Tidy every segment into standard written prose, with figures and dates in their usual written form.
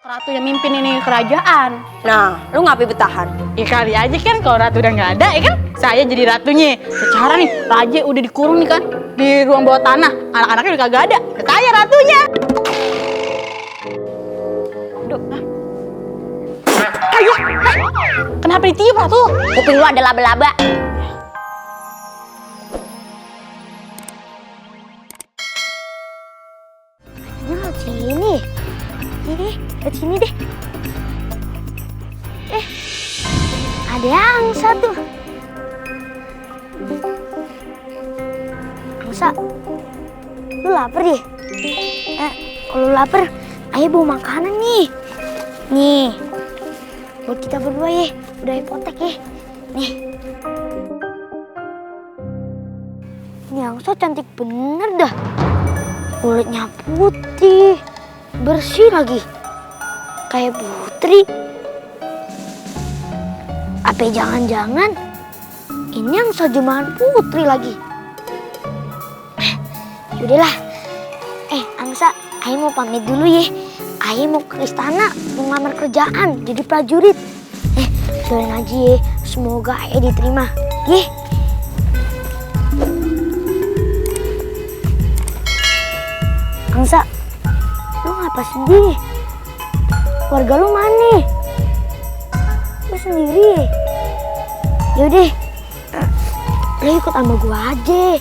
Ratu yang mimpin ini kerajaan. Nah, lu ngapain bertahan? Ya kali aja kan kalau ratu udah nggak ada, ya kan? Saya jadi ratunya. Secara nih, raja udah dikurung nih kan di ruang bawah tanah. Anak-anaknya udah kagak ada. Saya ratunya. Aduh, ayo, kenapa ditiup ratu? Kuping lu ada laba-laba. Lewat sini. Lewat sini deh. Ada angsa tuh. Angsa, lu lapar ya? Kalau lapar, ayo bawa makanan nih. Nih, buat kita berdua ya. Udah hipotek ya. Nih. Ini angsa cantik bener dah. Kulitnya putih, bersih lagi. Kayak putri. Apa jangan-jangan ini angsa jemahan putri lagi? Yaudahlah. Angsa, ayo mau pamit dulu ya. Ayo mau ke istana mau ngelamar kerjaan jadi prajurit. Doain aja ya, semoga Ayo diterima. Ye. Angsa, lu ngapa sedih? Keluarga lu mana? Lu sendiri? Yaudah, lu ikut sama gua aja.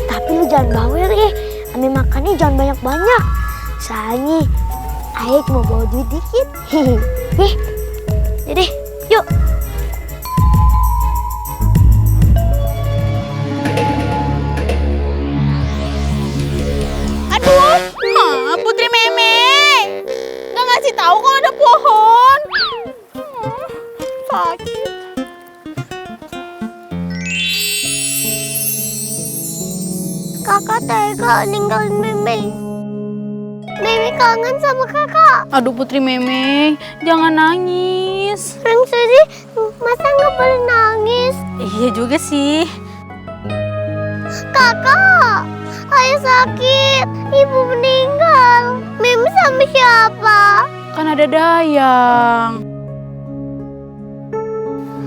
Tapi lu jangan bawel ya. Ambil makannya jangan banyak-banyak. Soalnya Ayo cuma bawa duit dikit. Yaudah, yuk. Aduh, Putri Meme. Nggak ngasih tahu kalau ada pohon. Sakit. Kakak tega ninggalin Meme. Meme kangen sama kakak. Aduh Putri Meme, jangan nangis. Angsa sih, masa nggak boleh nangis? Iya juga sih. Kakak, Ayah sakit, ibu meninggal. Meme sama siapa? Kan ada Dayang.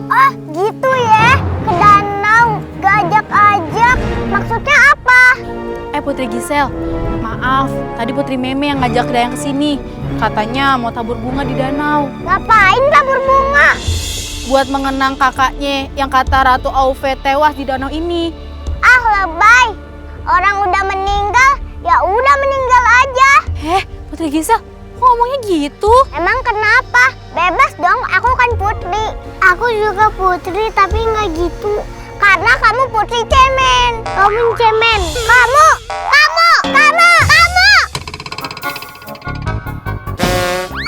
Oh gitu ya, ke danau, gak ajak-ajak. Maksudnya apa? Putri Gisel, maaf, tadi Putri Meme yang ngajak Dayang ke sini. Katanya mau tabur bunga di danau. Ngapain tabur bunga? Buat mengenang kakaknya yang kata Ratu Auve tewas di danau ini. Ah lebay, orang udah meninggal, ya udah meninggal aja. Putri Gisel, kok ngomongnya gitu? Emang kenapa? Bebas dong, aku kan putri. Aku juga putri, tapi nggak gitu. Karena kamu putri cemen. Kamu cemen. Kamu.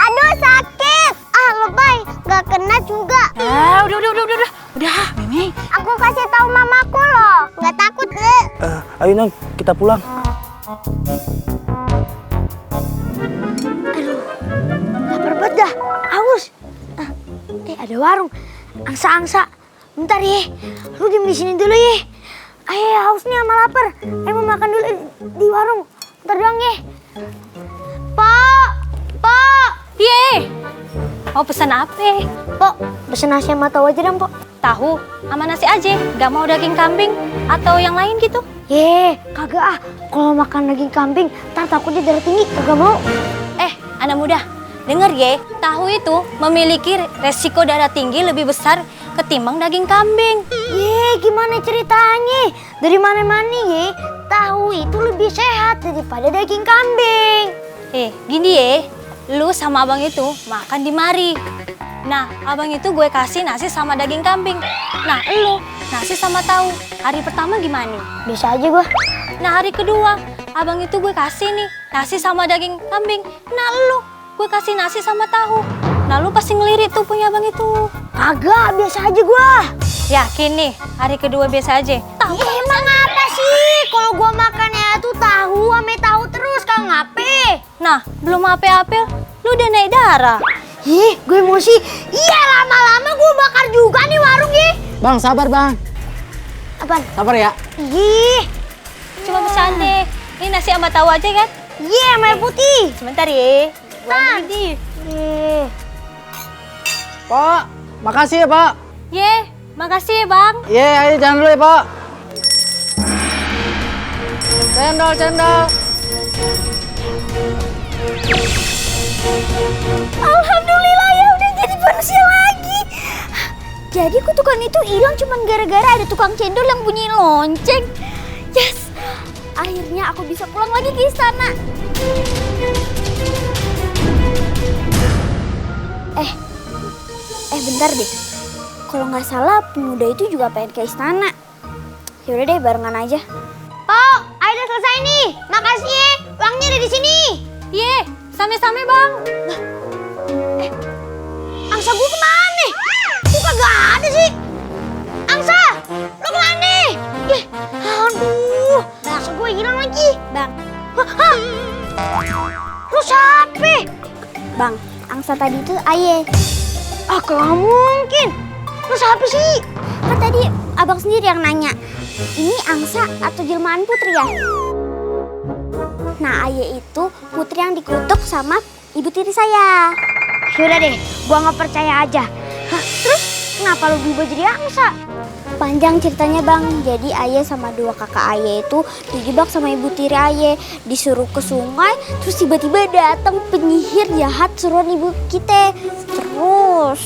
Aduh sakit. Ah lebay, nggak kena juga. Udah, Meme. Aku kasih tahu mamaku loh, nggak takut deh. Ayo Nang, kita pulang. Aduh, lapar banget dah, haus. Ada warung. Angsa. Bentar ya, lu diem di sini dulu ya. Ayo, haus nih sama lapar. Ayo mau makan dulu di warung. Bentar doang ya. Pak. Ye, mau pesan apa? Pok, pesen nasi sama tahu aja dong, Pok. Tahu sama nasi aja, gak mau daging kambing atau yang lain gitu? Kagak ah. Kalau makan daging kambing, ntar takutnya darah tinggi. Kagak mau. Anak muda, denger ye, tahu itu memiliki resiko darah tinggi lebih besar ketimbang daging kambing. Gimana ceritanya? Dari mana-mana ye, tahu itu lebih sehat daripada daging kambing. Gini ye, lu sama abang itu makan di mari. Nah, abang itu gue kasih nasi sama daging kambing. Nah, lu nasi sama tahu. Hari pertama gimana? Bisa aja gua. Nah, hari kedua, abang itu gue kasih nih nasi sama daging kambing. Nah, lu gue kasih nasi sama tahu. Nah, lu pasti ngelirik tuh punya abang itu. Kagak, biasa aja gua. Yakin nih, hari kedua biasa aja. Tahu Emang apa sih? Kalau gua makannya tuh tahu ame tahu terus, Kang ngape? Nah, belum ape-ape, lu udah naik darah. Gue emosi. Iya, lama-lama gua bakar juga nih warung ye. Bang, sabar Bang. Apaan? Sabar ya. Cuma bercanda. Ini nasi sama tahu aja kan? Iya, sama air putih. Sebentar ya. Tan. Pak, makasih ya Pak. Ye, makasih ya Bang. Ye, ayo jangan dulu ya Pak. Cendol, cendol. Alhamdulillah ya udah jadi manusia lagi. Jadi kutukan itu hilang cuma gara-gara ada tukang cendol yang bunyi lonceng. Yes, akhirnya aku bisa pulang lagi ke istana. Bentar deh. Kalau nggak salah pemuda itu juga pengen ke istana. Yaudah deh barengan aja. Oh, Aida selesai nih. Makasih ya. Uangnya ada di sini. Ye, same-same Bang. Angsa gue kemana? Kok kagak ada sih? Angsa, lo kemana? Aduh, angsa gue hilang lagi. Bang. Hah? Lo siapa? Bang, angsa tadi itu Aye. Ah, gak mungkin. Lo siapa sih? Kan tadi abang sendiri yang nanya. Ini angsa atau jelmaan putri ya? Nah, Aye itu putri yang dikutuk sama ibu tiri saya. Yaudah deh, gua nggak percaya aja. Hah, terus kenapa lo berubah jadi angsa? Panjang ceritanya Bang, jadi Aye sama dua kakak Aye itu dijebak sama ibu tiri Aye. Disuruh ke sungai, terus tiba-tiba datang penyihir jahat suruhan ibu kita. Terus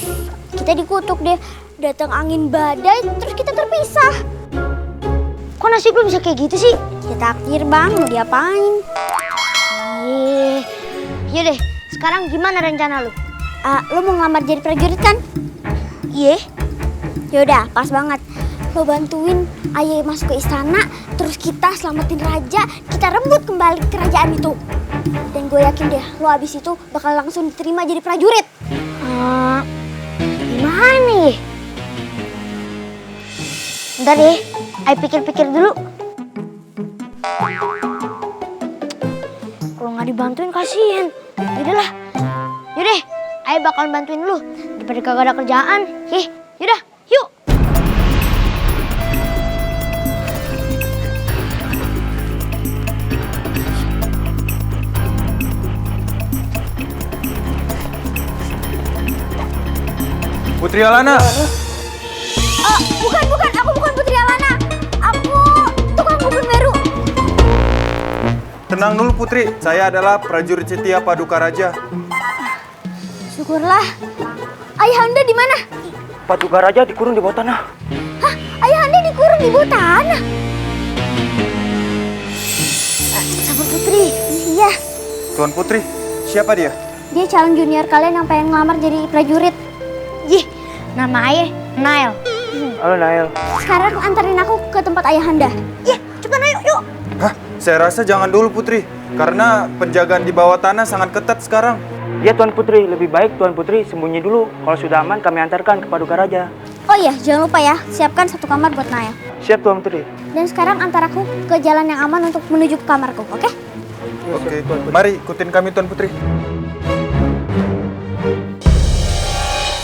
kita dikutuk deh, datang angin badai, terus kita terpisah. Kok nasib lu bisa kayak gitu sih? Ya takdir Bang, mau diapain? Yaudah, sekarang gimana rencana lu? Lu mau ngelamar jadi prajurit kan? Iya. Yaudah, pas banget. Lo bantuin Aye masuk ke istana, terus kita selamatin raja, kita rebut kembali kerajaan itu. Dan gue yakin deh, lo abis itu bakal langsung diterima jadi prajurit. Gimana nih? Bentar deh, Aye pikir-pikir dulu. Kalau nggak dibantuin kasihan. Yaudahlah, yaudah, Aye bakal bantuin lu. Daripada kagak ada kerjaan. Yaudah, yuk. Putri Alana. Bukan, aku bukan Putri Alana. Aku tukang bubur baru. Tenang dulu Putri, saya adalah prajurit setia Paduka Raja. Syukurlah. Ayahanda di mana? Paduka Raja dikurung di bawah tanah. Hah? Ayahanda dikurung di bawah tanah? Sabar Putri. Iya. Tuan Putri, siapa dia? Dia calon junior kalian yang pengen ngelamar jadi prajurit. Nama Ayah Nail. Halo Nail. Sekarang anterin aku ke tempat Ayahanda. Iya, cepetan ayo, yuk. Hah? Saya rasa jangan dulu Putri, karena penjagaan di bawah tanah sangat ketat sekarang. Ya Tuan Putri, lebih baik Tuan Putri sembunyi dulu. Kalau sudah aman kami antarkan ke Paduka Raja. Oh iya, jangan lupa ya, siapkan satu kamar buat Nail. Siap Tuan Putri. Dan sekarang antar aku ke jalan yang aman untuk menuju ke kamarku, oke? Oke, mari ikutin kami Tuan Putri.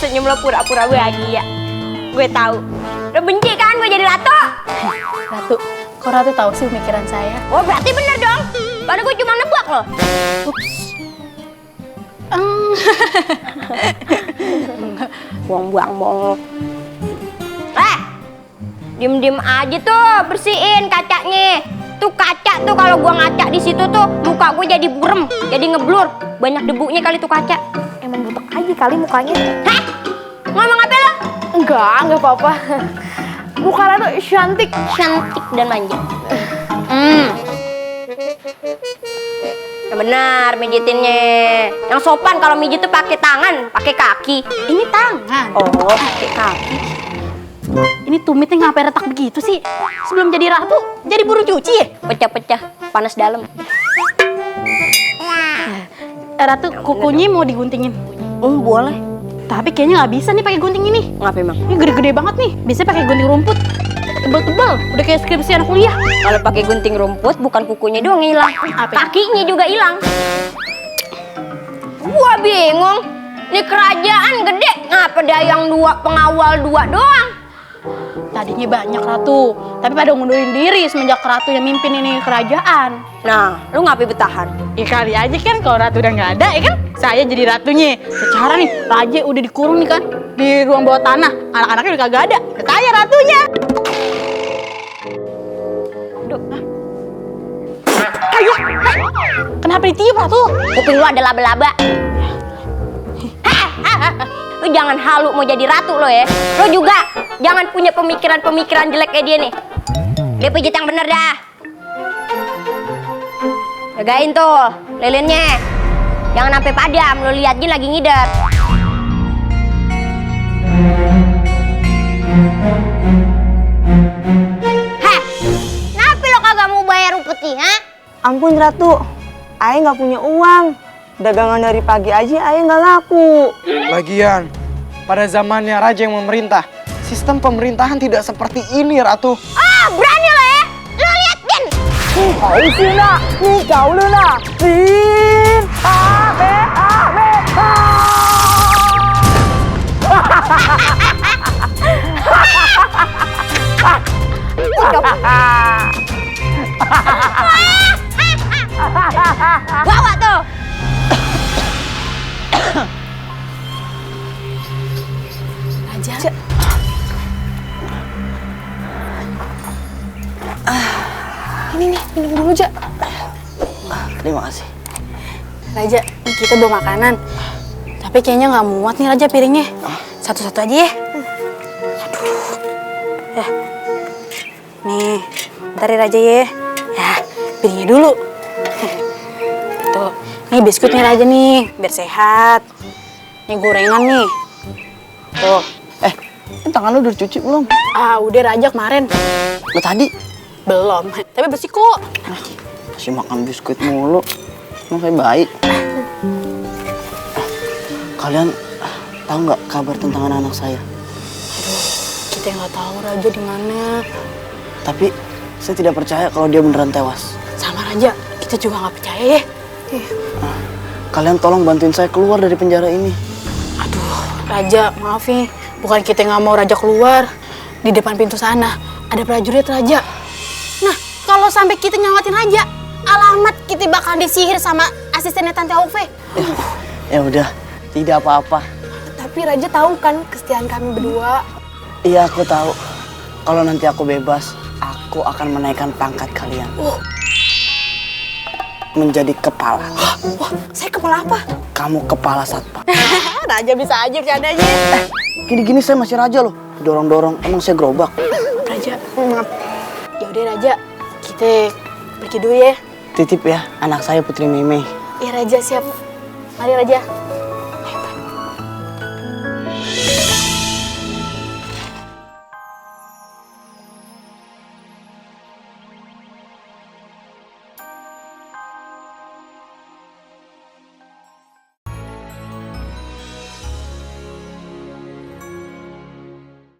Senyum lo pura-pura bahagia. Gue tahu. Lo benci kan gue jadi Ratu? Ratu, kok Ratu tahu sih pemikiran saya? Oh berarti bener dong. Padahal gue cuma nebak lo. Buang-buang bohong. Diem-diem aja tuh bersihin kacanya. Tuh kaca tuh kalau gua ngaca di situ tuh muka gue jadi burem, jadi ngeblur. Banyak debunya kali tuh kaca. Emang butek aja kali mukanya. Hah? Ngomong apa lo? Enggak apa-apa. Muka Ratu cantik. Cantik dan manja. Yang benar mijitinnya. Yang sopan kalau mijit tuh pakai tangan, pakai kaki. Ini tangan. Oh, pakai kaki. Ini tumitnya ngapain retak begitu sih? Sebelum jadi ratu, jadi burung cuci ya? Pecah-pecah, panas dalam. Ratu, kukunya mau diguntingin. Boleh. Tapi kayaknya nggak bisa nih pakai gunting ini. Ngapa emang? Ini gede-gede banget nih. Biasanya pakai gunting rumput. Tebal-tebal, udah kayak skripsi anak kuliah. Kalau pakai gunting rumput, bukan kukunya doang hilang, kakinya juga hilang. Gua bingung. Ini kerajaan gede, ngapa ada yang dua pengawal dua doang? tadinya banyak ratu, tapi pada ngundurin diri semenjak ratu yang mimpin ini kerajaan. Nah, lu ngapain bertahan? Ya kali aja kan kalau ratu udah nggak ada, ya kan saya jadi ratunya. Secara nih, raja udah dikurung nih kan di ruang bawah tanah. Anak-anaknya udah kagak ada. Saya ratunya. Aduh, ayo, kenapa ditiup ratu? Kuping lu ada laba-laba. Lu jangan halu mau jadi ratu lo ya. Lu juga jangan punya pemikiran-pemikiran jelek kayak dia nih. Dia pijit yang bener dah. Jagain tuh lilinnya. Jangan sampai padam, lu lihat Jin lagi ngider. Heh, kenapa lo kagak mau bayar upeti, ha? Ampun Ratu, Ayah nggak punya uang. Dagangan dari pagi aja Ayah nggak laku. Lagian, pada zamannya raja yang memerintah, sistem pemerintahan tidak seperti ini, Ratu. Ah, berani lo ya? Lo lihat Jin. 好心啊，你搞了啦！林阿妹阿妹Bawa tuh. Minum dulu, Ja. Terima kasih. Raja, kita bawa makanan. Tapi kayaknya nggak muat nih Raja piringnya. Satu-satu aja ya. Aduh. Ya. Nih, bentar ya Raja ya. Ya, piringnya dulu. Tuh, nih biskuitnya Raja nih, biar sehat. Nih gorengan nih. Tuh. Tangan lu udah cuci belum? Ah, udah Raja kemarin. Lo tadi Belum, tapi bersih kok. masih makan biskuit mulu. Emang saya baik. Kalian tahu nggak kabar tentang anak-anak saya? Kita nggak tahu Raja di mana. Tapi saya tidak percaya kalau dia beneran tewas. Sama Raja, kita juga nggak percaya ya. Kalian tolong bantuin saya keluar dari penjara ini. Aduh, Raja, maaf nih. Bukan kita nggak mau Raja keluar. Di depan pintu sana ada prajurit Raja. Nah, kalau sampai kita nyelamatin Raja, alamat kita bakal disihir sama asistennya Tante Ove. Ya udah, tidak apa-apa. Tapi Raja tahu kan kesetiaan kami berdua. Iya, aku tahu. Kalau nanti aku bebas, aku akan menaikkan pangkat kalian. Menjadi kepala. Wah, saya kepala apa? Kamu kepala satpam. Raja bisa aja bercandanya. Gini-gini saya masih raja loh. Dorong-dorong, emang saya gerobak. Raja, maaf. Ya udah Raja, kita pergi dulu ya. Titip ya, anak saya Putri Meme. Ya Raja siap. Mari Raja.